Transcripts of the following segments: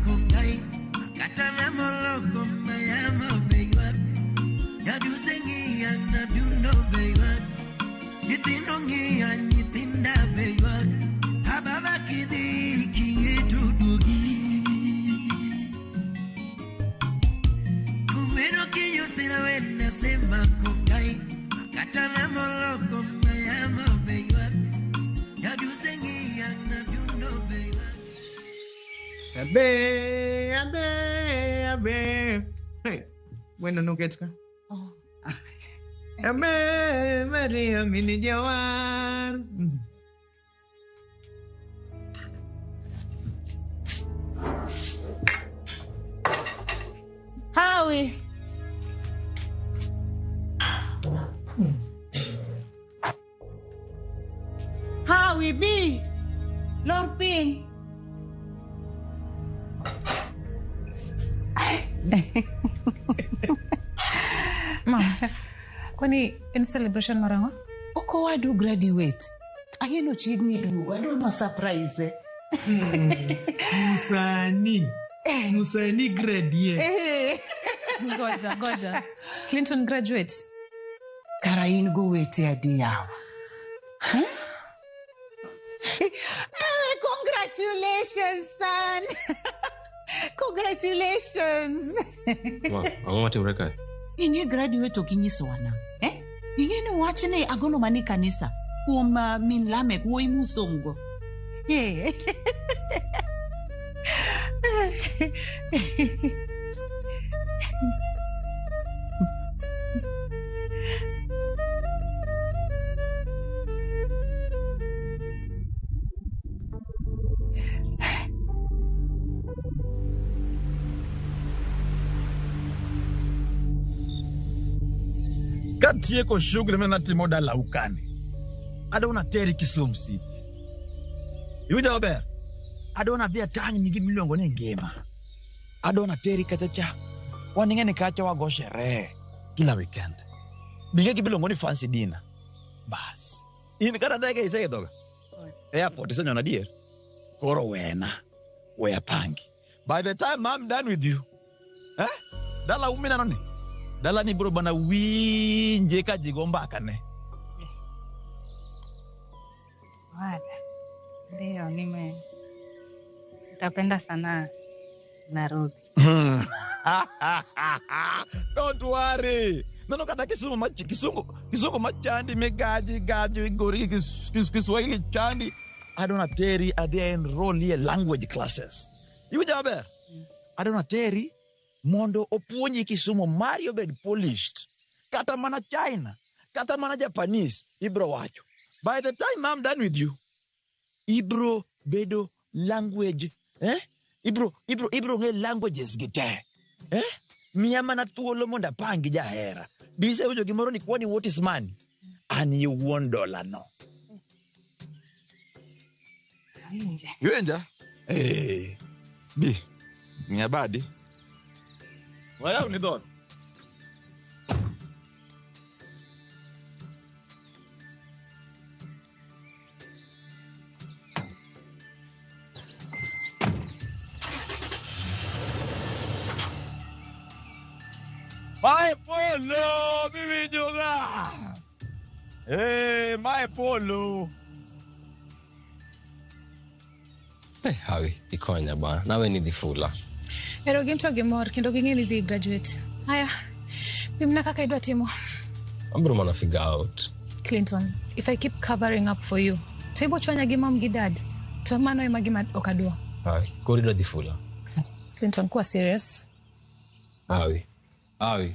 kongai Katana moloko mayama beywak Nyaduse ng'iya nadundo beywak Nyithindo ng'iya nyithinda beywak Ababa kidhi kiyie to duogi Kumeno kinyosira wena sema kongai Katana moloko mayama beywak Nyaduse ng'iya nadundo beywak Abe, abe, abe. Hey, bueno, nuketka. Oh. Abe, Maria mini jawar. Hawi. Hawi B. Lor piny. Mama, kwani en celebration mar ang'o? Ok owadu graduate. Ang'e chiegni duogo, adwa ma surprise. Musani. Musani graduate. Ngoja, ngoja. Clinton graduate. Kara in go wete adi yawa. Ah, congratulations, son. Congratulations. Ma, ang'o matimore kae? Ing'e graduate ok inyisowa nang'o? Eh? Ing'e ni wachni agolo mana e kanisa kuom min Lamek wuoyi musomgo. Yeah. Katieko shughuli mane natimo dalau kani, adwa nateri Kisumu City. Iwinjo maber? Adwa nadhi atang'ni gima iluongo ni ngima. Adwa nateri kacha cha. Wan ing'e ni kacha wago sherehe kila weekend. Bing'e gima iluongo ni fancy dinner. Bas. In kata ndege iseidhoga? Airport isenyono adier? Koro wena. We apangi. By the time I'm done with you, eh? Dala mineno ni? Dala ni biro mana winje ka ji go mbaka ne. Wala. Ndio, nime nitapenda sana Nairobi. Don't worry. Neno kata Kisumu ma Kisungu, Kisungu machandi migaji gaji gori Kiswahili chandi. Adwa nateri adhi enroll e language classes. Iwinjo maber? Adwa nateri mondo opuonji Kisumu mari obed polished. Kata mana China, kata mana Japanese ibro wacho. By the time I'm done with you, ibro bedo language, eh? Ibro ibro ibro ng'e languages gi te. Eh? Miya mana thuolo mondo apangi jahera. Bisewinjo gimoro ni kwani what is money? An iwuon dola no. Awinje. Iwinja? Eh. Bi. Ng'iya badi. Wayaw ni dhoot. Mae polo miwinjoga. Eh, mae polo. Hey, Hawi, ikonya bana. Nawe ni dhi fula. Ero gin to gimor kendo ging'e ni dhi graduate. Haya, pimna kaka idwa timo. Abro mana figure out. Clinton, if I keep covering up for you, to ibo chwanya gi mom gi dad. To mano ema gima ok adwa. Hawi, koro idwa dhi fula. Clinton, kuwa serious. Hawi. Hawi.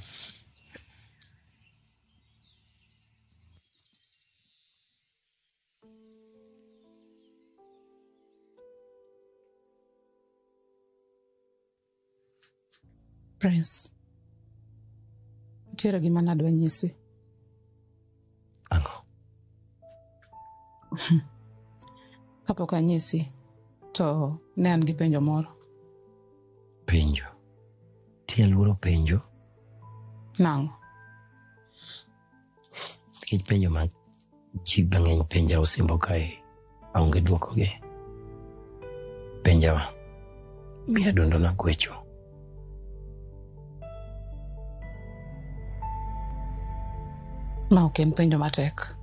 Prince, nitiere gima nadwa nyisi. Ang'o? Kapok anyisi, to ne an gi penjo moro. Penjo. Tie luoro penjo. Nang'o? Nikech penjo ma ji mang'eny penja osimbo kae, aonge dwokogi. Penjawa. Mi adundona gwecho. Ma ok en penjo matek.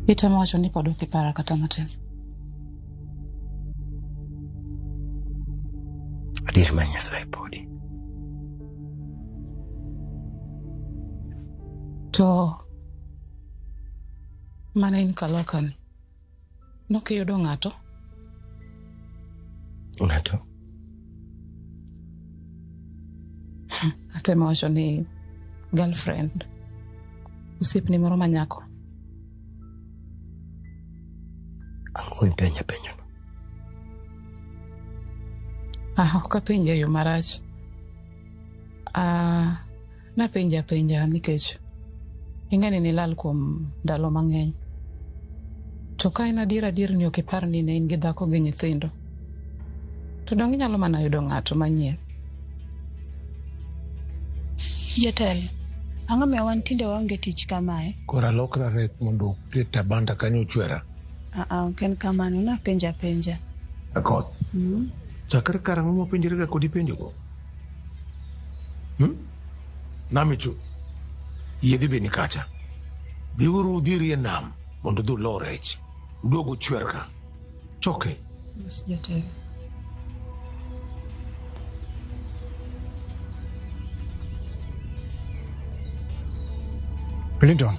Itemo wacho ni pod ok ipara kata matin. Adier ma Nyasaye podi. To mana in kalokani. Nokiyudo ng'ato? Ng'ato? Atemo wacho ni girlfriend. Osiepni moro ma nyako. Ang'o mipenja penjono? Ah, ok apenje e yo marach. Ah, napenje apenja nikech ing'e ni nilal kuom ndalo mang'eny. To ka en adier adier ni ok ipar ni ne in gi dhako gi nyithindo, to donge inyalo mana yudo ng'ato manyien? Jatelo, ang'o miyo wan tinde waonge tich kamae? Koro alokra rek mondo oket abanda kanyo ochwera. Aa, ok en kamano, napenjo apenja. Akoth. Chakre karang'o mapenjrega kodi penjogo? Namichu, yiedhi be ni kacha. Dhiuru udhiri e nam mondo udhi ulo rech. Uduog uchwer ka. Choke. Mos jatelo. Clinton,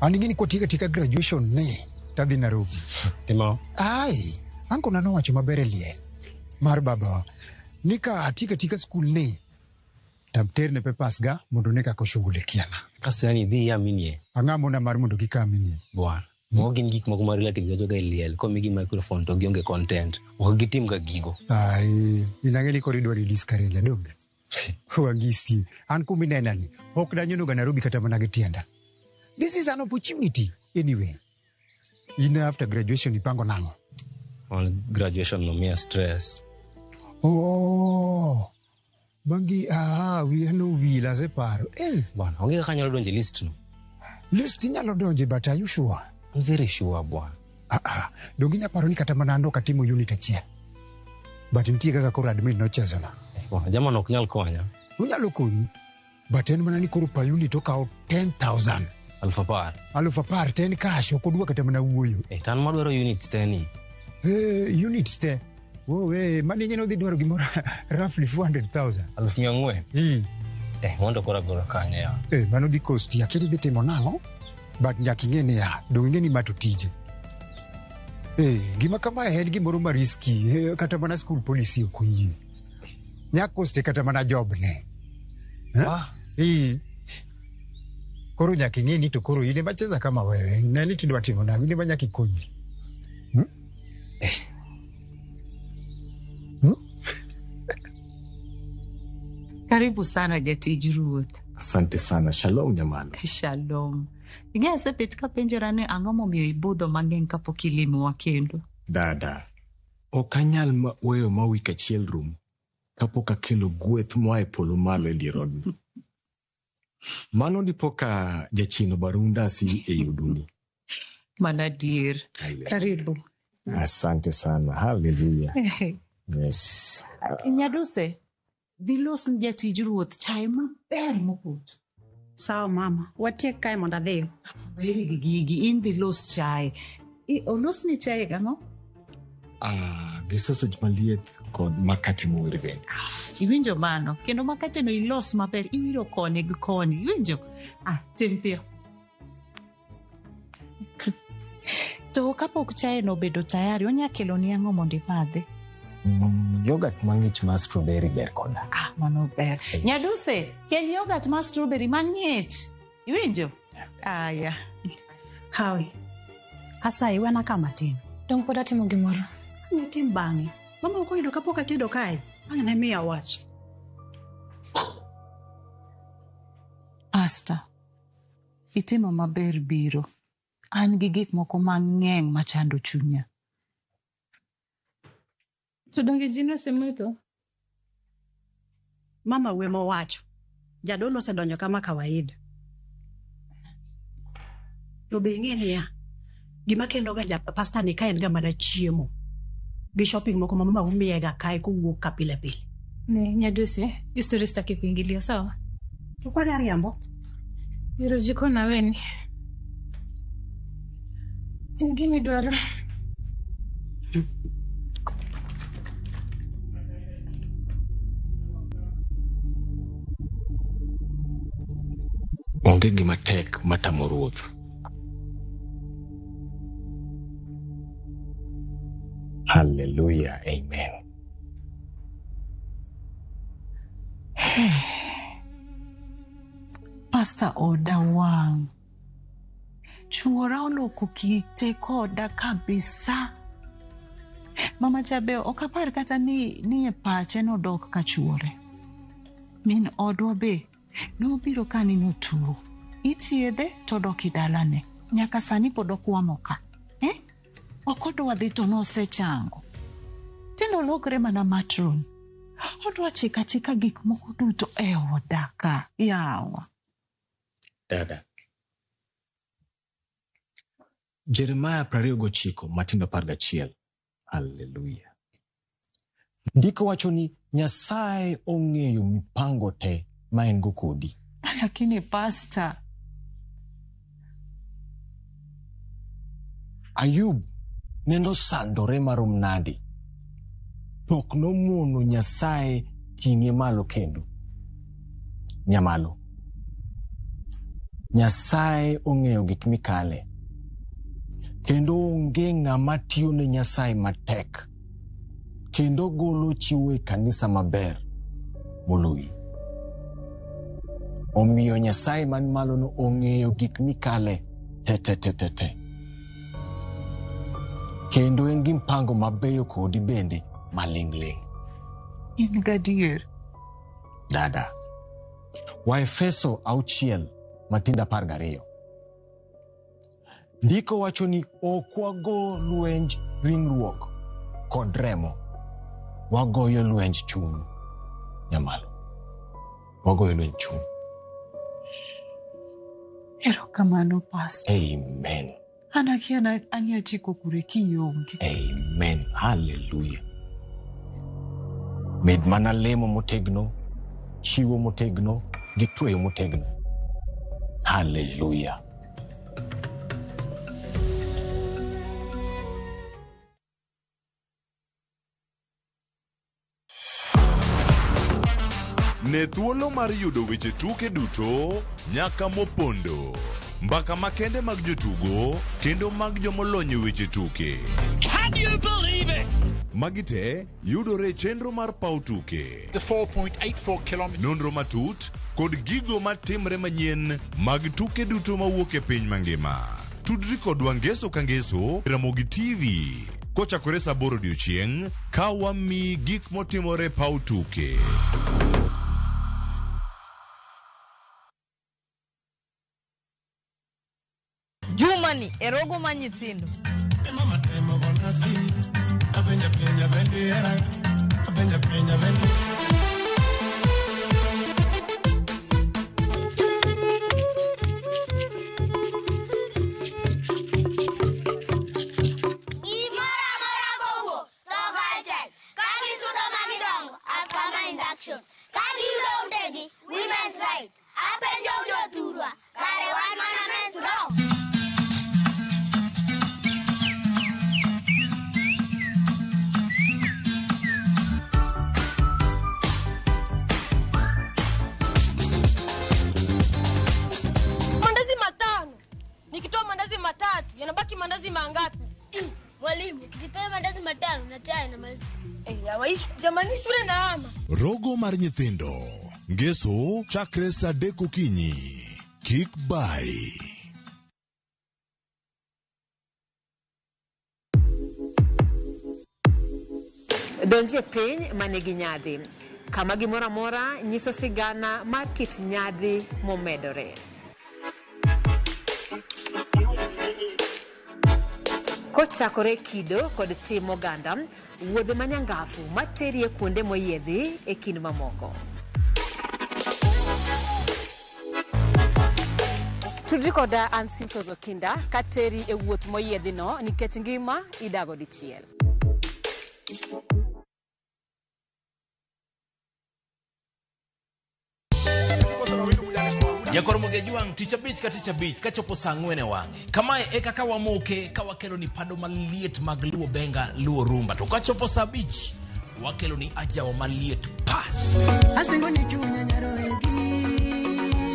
an ing'e ni kotiek atieka graduation ni tadhi Nairobi. Timo? Ai, anko na nowacho maber e liel mar babawa ni ka atieko atieka skul ni tamterne papers ga mondo ne kaka oshughulikiana. Kasto yani idhi iaminie. Ang'amona mar mondo gikaaminie. Bwana. Mago gin gik moko ma relatives wachoga e liel komigi microphone to gionge content. Ok gitim ga gigo. Ai, inang'e ni koro idwaro discourage donge? Wangisi, an kuminena ni ok danyono ga Nairobi kata mana gi tienda. This is an opportunity. Anyway, in after graduation ipango nang'o? On graduation no miya stress. Oh, mangi ah, wiya nowil aseparo. Eh. Bwana, onge kaka anyalo donjo e list no. List inyalo donje but are you sure? I'm very sure bwana. Ah, ah. Donge inya paro ni kata mana an ok atimo unit achiel. But nitie kaka koro admin nochezona. Bwana, jamano ok nyal konya. Onyalo konyi. But en mana ni koro per unit okawo 10,000. 10,000. 10,000 ten cash ok odwa kata mana wuoyo. Eh, to an madwaro units te ni. Eh, units te. Oh, eh, mano ing'e ni odhi dwaro gimoro roughly 400,000. 400,000? Eh. Eh, mondo koro agolo kanye ya. Eh, mano dhi kosti. Akia ni idhi timo nang'o? But nyaka ing'e niya, dong ing'e ni ma to tije. Eh, gima kamae en gimoro ma risky. Eh, kata mana school policy ok oyie. Nya koste kata mana job ne. Eh? Eh. Koro nyaka ing'e ni to koro in ema cheza kama wewe. Ne ni tidwa timo nang'o, in ema nyaka ikonyri. Hmm? Hmm? Karibu sana jatij ruoth. Asante sana. Shalom nyamano. Shalom. Ing'e asebet kapenjora ni ang'o momiyo ibudho mang'eny kapok ilimowa kendo. Dada, ok anyal weyo ma wik achiel rum kapok akelo gweth moa e polo malo e dier odni. Mano dipo ka jachien obarunda si ei oduni. Mana adier. Karibu. Asante sana. Haleluya. Yes. Nyaduse, dhi los ni jatij ruoth chae maber mopoto. Sawa mama, watiek kae mondo adhiyo. Weri gi gigi, in dhi los chae. Olosni chae gang'o? Ah, gi sausage maliet kod makate mowir bende. Iwinjo mano? Kendo makate no ilos maber, iwiro koni gi koni. Iwinjo? Ah, tim piyo. To kapok chae no obedo tayari, onya keloni ang'o mondo imadhi? Yogurt mang'ich mar strawberry ber koda. Ah, mano ber. Nyaduse, kel yogurt mar strawberry mang'ich. Iwinjo? Aya. Hawi, asayi wena ka matin. Dong pod atimo gimoro. Ang' itim bang'e. Mama ok oyudo kapok atedo kae. Ang' ne miya wach. Asta, itimo maber biro. An gi gik moko mang'eny machando chunya. To donge ji nosemetho? Mama we mowacho. Jadolo osedonjo kama kawaida. To be ing'e niya, gima kelo ga ja pasta ni ka en ga mana chiemo. Gi shopping moko ma mama umiye ga kae kowuok ka pile pile. Ne, Nyadusi, hii story sitaki kuingilia, sawa? To kwani ariambo? Biro jiko na weni. Tim gima idwaro. Onge gima tek matamo ruoth. Hallelujah, amen. Pasta oda wang'. Chuora oloko kite koda kabisa. Mama cha be ok apar kata ni ni e pache nodok ka chuore. Min odwa be nobiro ka ni notuo. Ithiedhe to odok e dalane. Nyaka sani pod okwamo ka. Eh? Ok odwa dhi to nosechango. Tinde olokre mana matron. Odwa chiko achika gik moko duto e oda ka. Yawa. Dada. Jeremaya 29 matindo 11. Haleluya. Ndiko wacho ni Nyasaye ong'eyo mipango te ma en go kodi. Lakini pasta, Ayub nendo sandore marom nadi to ok nomono Nyasaye ting'e malo kendo. Nyamalo. Nyasaye ong'eyo gik mikale. Kendo onge ng'ama tiyo ne Nyasaye matek. Kendo golo chiwo e kanisa maber moloyi. Omiyo Nyasaye man malo no ong'eyo gik mikale te te te te te. Kendo en gi mpango mabeyo kodi bende maling'ling'. In gadier. Dada. Waefeso 6 matindo 12. Ndiko wacho ni ok wago lwenj ringruok kod remo. Wagoyo lwenj chuny. Nyamalo. Wagoyo lwenj chuny. Erokamano pasta. Amen. An akia na anya chiko kure kionge. Amen. Hallelujah. Med mana lemo motegno, chiwo motegno, gi tweyo motegno. Hallelujah. Ne thuolo mar yudo weche tuke duto nyaka mopondo. Mbaka makende mag jotugo kendo mag jomolony e weche tuke. Can you believe it? Magi te yudore e chenro mar paw tuke. The 4.84 kilometers. Nonro matut kod gigo matimre manyien mag tuke duto mawuok e piny mangima. Tudri kodwa ngeso ka ngeso e Ramogi TV kochakore saa 8 odiochieng' ka wamiyi gik motimore e paw tuke. Jumani e rogo ma nyithindo. Gimoro amora kowuok to kaachiel ka gisudo ma gidongo after induction ka giyudo utegi women's right apenjo jothurwa kare wan mana men's wrong. Mandazi matano. Nikitoa mandazi matatu, yanabaki mandazi mangapi? Mwalimu, ukitipea mandazi matano na chai namaliza. Eh, hawaishi. Jamani shule na ama. Rogo mar nyithindo. Ngeso chakre saa 3 okinyi. Kik bai. Donjie piny manigi nyadhi, kama gimoro amora nyiso sigana mar kit nyadhi momedore. Kochakore kido kod tim oganda, wuodhe manyangafu materi e kuonde moyiedhi e kind mamoko. Tudri koda an Simfros Okinda kateri e wuoth moyiedhino nikech ngima idago dichiel. Jakor Mogejwang' tich abich ka tich abich kachopo saa ang'wen e wang'e. Kamae e kaka wamoke ka wakelo ni pado maliet mag Luo Benga, Luo Rumba. To kachopo saa abich, wakelo ni ajawa maliet pas. Asingo ni chunya nyaroegi.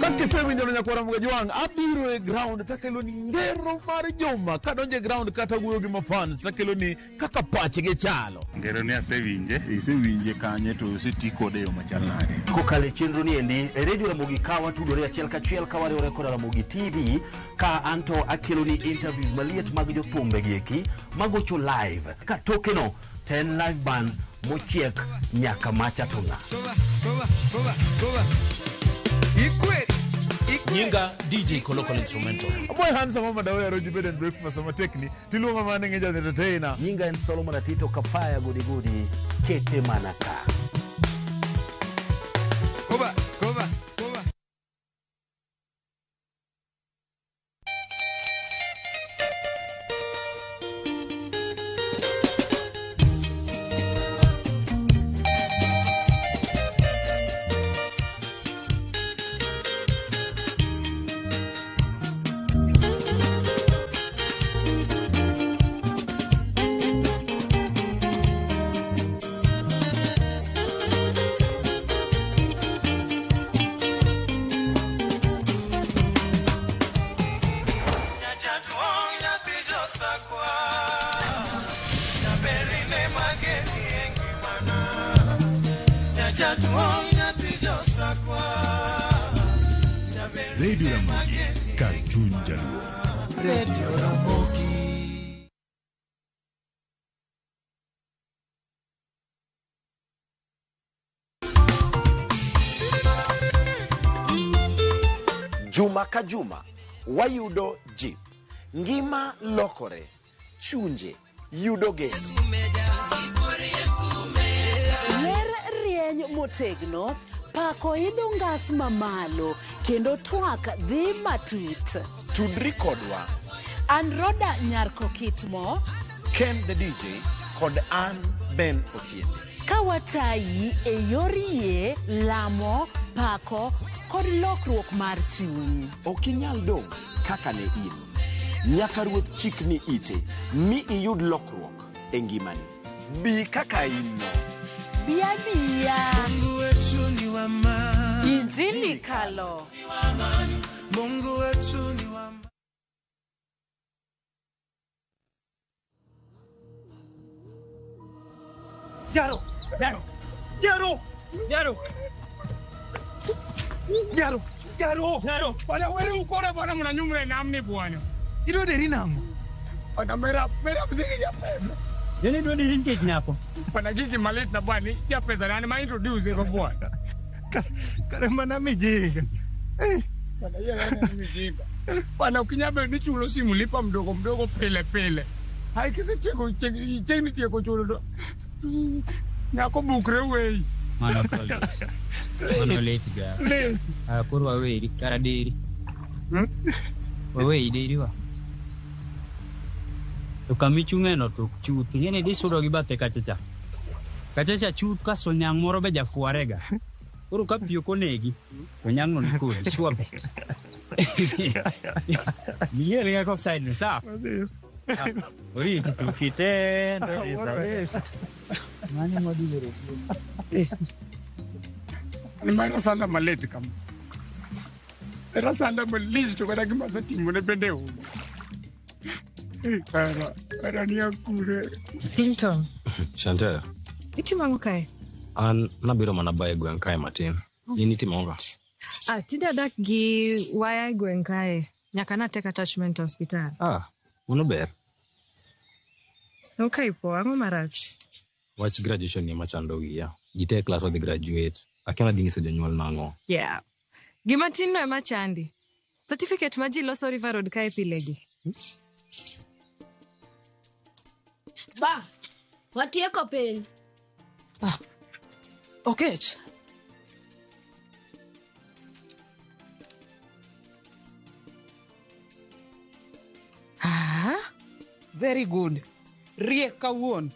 Kakisewinjo no nyakwara Mogejwang' abiro e ground takelo ni ngero mar juma kadonjo e ground kata wuoyo gi mafans takelo ni kaka pachgi chalo. Ngero ni asewinje, isewinje kanye to oseti kode e yo machal nade? Kokalo e chenro ni endi e redio Ramogi ka watudore achiel kachiel ka wariwore koda Ramogi TV ka anto akelo ni interviews maliet mag jothumbe gi eki magocho live ka tokeno to en live band mochiek nyaka macha to ng'a. Nyinga DJ Kolokol Instrumental. Aboy handsome mama dawe roji bed and breakfast sama tekni tiluonga mana ng'e ja entertainer. Nyinga en Solomon Atito Kapaya gudi gudi kete mana ka. Koba, koba, koba. Radio Ramogi, kar chuny Jaluo. Radio Ramogi. Juma ka juma wayudo jip, ngima lokore, chunje yudo geno. Ler rieny motegno, pako idho ngas mamalo, kendo twak dhi matut. Tudri kodwa An Roda Nyarko Kitmo, Ken the DJ kod an Ben Otiende. ka watayi e yor yie, lamo, pako kod lokruok mar chuny. Ok inyal dong' kaka ne in. Nyaka Ruoth chikni ite mi iyud lokruok e ngimani. Bi kaka in no. Bi abiya. Mungu wetu ni wa amani. Injili kalo. Mungu wetu ni wa amani. Jaro, Jaro, Jaro, Jaro. Jaro, Jaro, Jaro. Bwana wewe ukora bwana mnanyumre namni bwana. Ilo deri nango. Bwana mera mera mziki ya pesa. Yeni dwa ni hinge nyapo. Bwana gigi malet na bwana ya pesa nani ma introduce ko bwana. Kare mana mijinga. Eh, bwana yeye ana mijinga. Bwana ukinyabe ni chulo simu lipa mdogo mdogo pele pele. Hai kise cheko cheni tieko chulo. Nyako bukre wei. Mano to. Mano lit ga. Lit. Ah koro waweri kara deri. Waweri deri wa. To kamichung'e no to chuth ing'e ni dhi sudo gi bathe kacha cha. Kacha cha chuth kasto nyang' moro be jafuarega. Koro ka pi ok onegi to nyang' no ni kodi sure be. Miel ga offside no sawa. Oriti tu kitendo. Mani modi yore. Ni mara sanda malet kam. Era sanda malich to kata gima asetimone bende onge. Kara, kara ni akure. Clinton, Chantel, itimo ang'o kae? an nabiro mana bayo e gweng' kae matin. In itimo ang'o ka? Ah, tinde adak gi waya e gweng' kae. Nyaka natek attachment e osiptal. Ah, mano ber. Ok ipo, ang'o marach? Wach graduation ni ema chando wiya. Ji te e klas wadhi graduate. Akia nadhi nyiso jonyuol nang'o. Yeah. Gima tin no ema chandi. Certificate ma ji loso River Road kae pilegi. Ba, watieko penj. Okech. Ah, very good. Riek kawuono.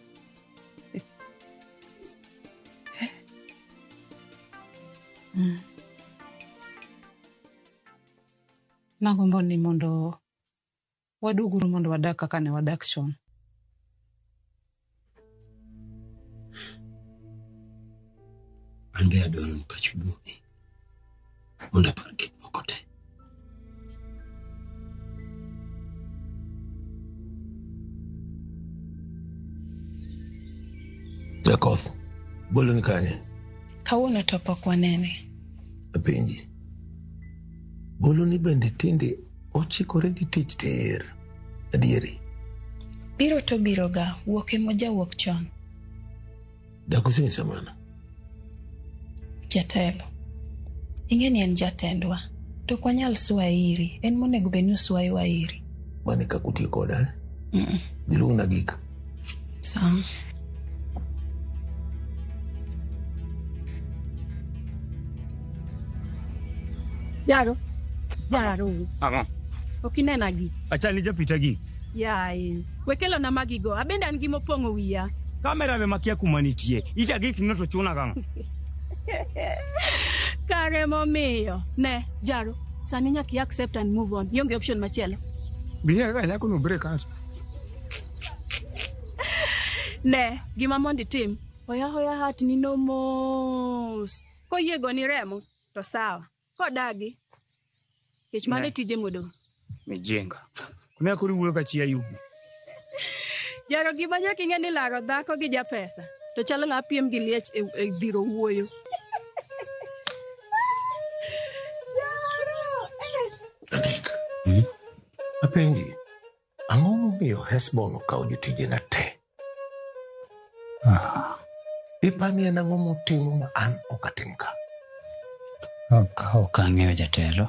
Nagombo ni mondo waduguru mondo wadak kaka ne wadak chon. An be adwaro ni pachu duogi mondo apar gik moko te. Jakoth, bolo ni kanye? Kawuono to pok wanene. Apenji. Bolo ni bende tinde ochikore gi tich tir. Adieri. Biro to biro ga, wuok ema ojawuok chon. Dak osenyisa mano? Jatelo. Ing'e ni en jatendwa. To ok wanyal suaye iri, en monego bed ni osuayowa iri. Mano e kaka utiyo koda, eh? Giluongna gik. Sawa. Jaro. Jaro. Ang'o? Ok inena gi. Achal ni japita gi. Yaye. We kelona magigo. Abende an gi mopong'o wiya. Kamera be makia kuma nitie. Ita gik no to chuna kang'o? Kare momiyo. Ne, Jaro. Sani nyaka i accept and move on. Ionge option machielo. Biye ka nyako no break out. Ne, gima mondo itim. Hoya hoya hat ni no mos. Koyie goni remo, to sawa. Kodagi, kech mano Ne. e tije modong'. Mijinga. Kuma koro iwuoyo ka chi Ayubu. Jaro gima nyaka ing'e ni laro dhako gi japesa to chalo ng'a piem gi liech e dhiro wuoyo. Apenji, ang'o momiyo Hesbon okawo jotijena te? Ipani en ang'o motimo ma an ok atim ka? Ok ang'eyo jatelo.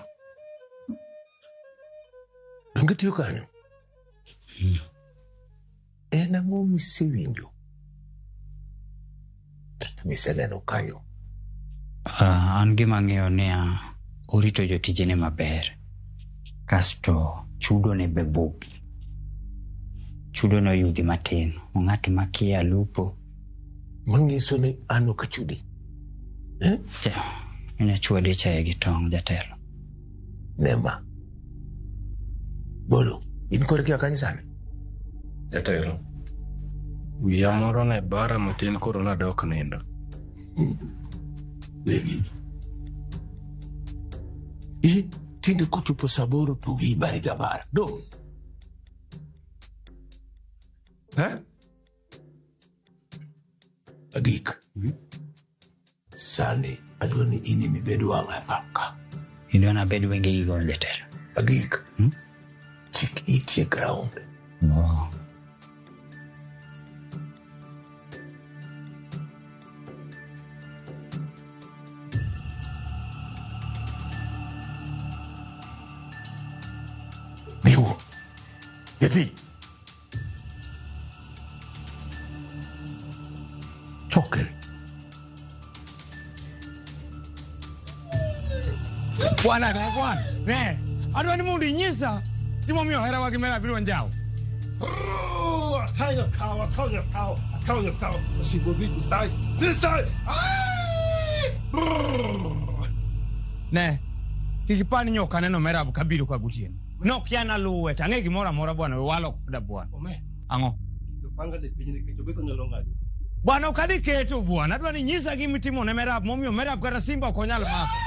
Donge itiyo kanyo? En ang'o misewinjo kata miseneno kanyo? An gima ang'eyo niya, orito jotijene maber. Kasto chudone be bup. Chudone oyudhi matin. Ng'at makia lupo. Manyiso ni an ok achudi. Ja, inya chwade chae gi tong' jatelo. Nema. Bolo, in kore kia kanyo sani? Jatelo, wiya moro ne bara matin koro nadok nindo. Wegi. I tinde kochopo sa aboro to wiyi bari ga bara. Do. Eh? Agik. Sani adwa ni in ema ibed wang'a e pap ka. Idwa nabed wengegi gono jatelo. Agik. Chik iti e ground. Oh. Biu. Yeti. Choke. Bwana ne bwana. Ne. Adwa ni mondo inyisa gimomiyo herawa gi Mera biro njawo. Hayo kawa, kawa, kawa, kawa, kawa. This side, this side. Ne. Kik ipar ni nyoka neno Merab kabiro ka gotieno. Nokia naluwe to ang'e gimoro amora bwana we walo koda bwana. Ang'o? Jopanga ne piny nikech obetho nyalo ng'ado. Bwana ok adhi keto bwana. Adwa ni nyisa gima itimo ne Merab momiyo Merab kata Simba ok onyal mako.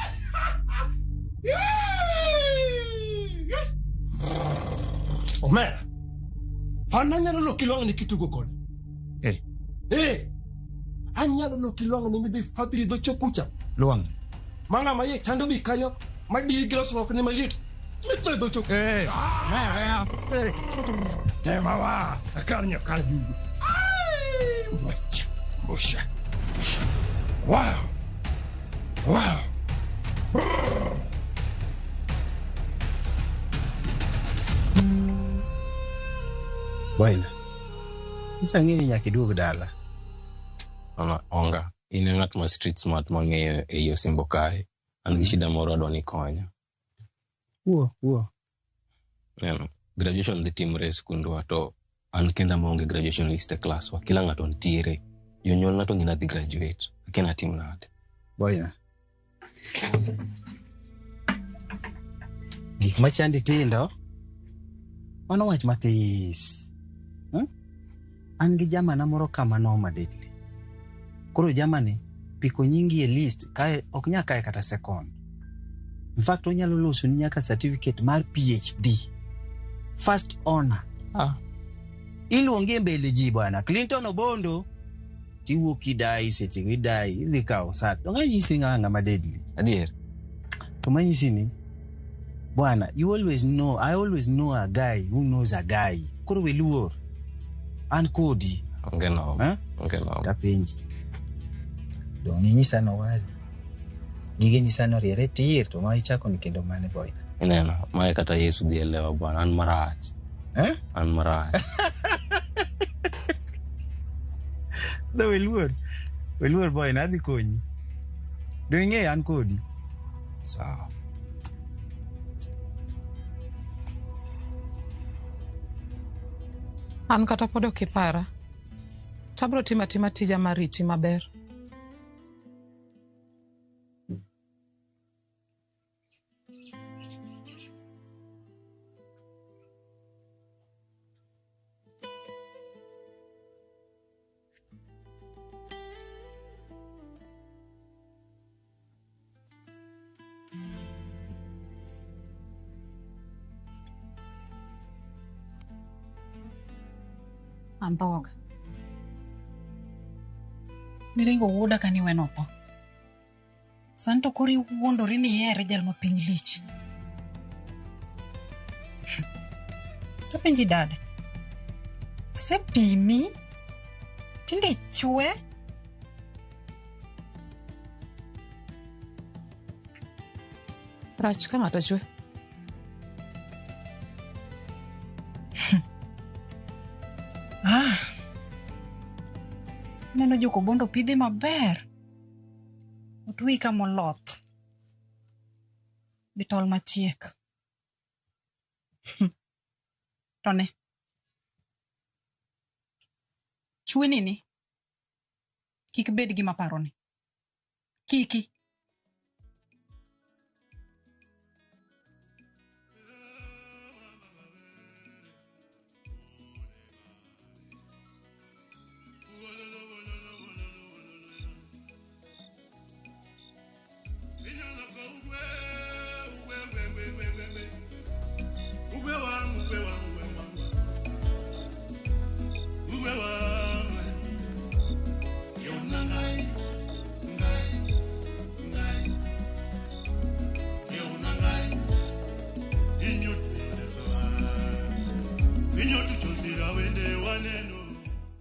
Omera, an anyalo loki lwang'ni kitugo koda. Eh. Eh, anyalo loki lwang'ni midhi fadhili dho cho kucha. Lwang'ni. Ma ng'ama iye chando bi kanyo madiyi gi losruok ni maliet. Mitho e dho cho. Eh, eh, Tema wa, akar nyakar jugu. Mocha, mosha, mosha. Wow, wow. Wine. Nyicha ang'e ni nyaka iduog dala. Mama, onga. In e ng'at ma street smart mang'eyo ei Osimbo kae. An gi shida moro adwa ni konya. Wuo, wuo. Neno, graduation dhi timore e skundwa to an kenda maonge graduation list e class wa. Kila ng'ato nitiere. Jonyuolna to ng'ina dhi graduate. Akia natim nade. Boyna. Gik machandi tindo, mano wach mathis. An gi jamana moro kama noma deadly. Koro jamani piko nyingi e list kae ok nyal kae kata second. In fact onyalo loso ni nyaka certificate mar PhD. First honor. Ah. Iluongi e mbele ji bwana. Clinton Obondo tiwuok idai sechego idai idhi kawo sat. Donge anyisi ng'a ng'ama deadly. Adier. To manyisi ni bwana, you always know, I always know a guy who knows a guy. Koro we luor. An kodi. Onge noma. Eh? Onge noma. Tapenji. Dong' inyisa nowari. Gige nyisa noriere tir to ma ichako ni kendo mane boy. Ineno, mae kata Yesu dhi elewa bwana, an marach. Eh? An marach. Dho we luor. We luor boy, nadhi konyi. Dong' ing'eyo an kodi. Sawa. An kata pod ok ipara. Tabro timo atima tija mar riti maber. Andhoga. Niringo wuoda ka niweno otho. Sani to koro iwuondori ni ihere jal ma piny lich. Tapenji dada. Asepimi. Tinde ichwe. Rach ka ng'ato chwe. Ah. Neno jokobondo pidhe maber. Otweyi kama oloth. Gi tol machiek. To ne. Chweni ni kik bed gima paroni. Kiki.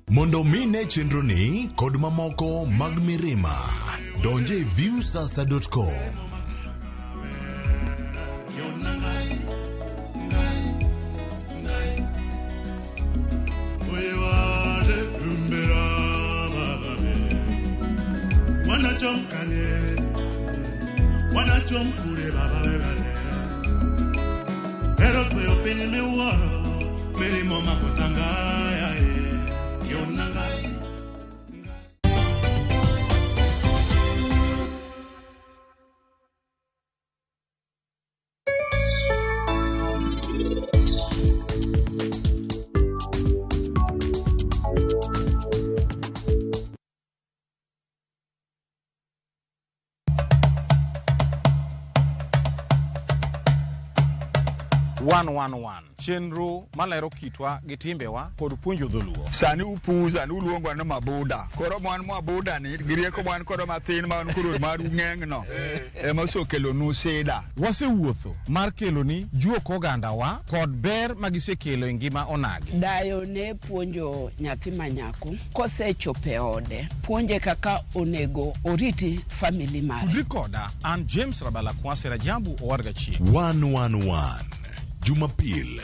Mondo mi ne chenroni kod mamoko mag Mirima, donje e viewsasa.com. One one one chenro malero kitwa gi timbewa kod puonjo dholuo. Sani upuza ni uluongo ni mabuda. Koro mwan mabuda ni gi rieko mwan kodo mathin ma wan koro maru ng'eng no ema osekelonu sida. Wasewuotho mar keloni juok ogandawa kod ber magisekelo e ngima onagi. Dayo ne puonjo nyathi ma nyako kosechopo e ode, puonje kaka onego oriti family mare. Tudri koda an James Rabala Kwasi Rajabu Owadga Chieng. 111 Jumapil.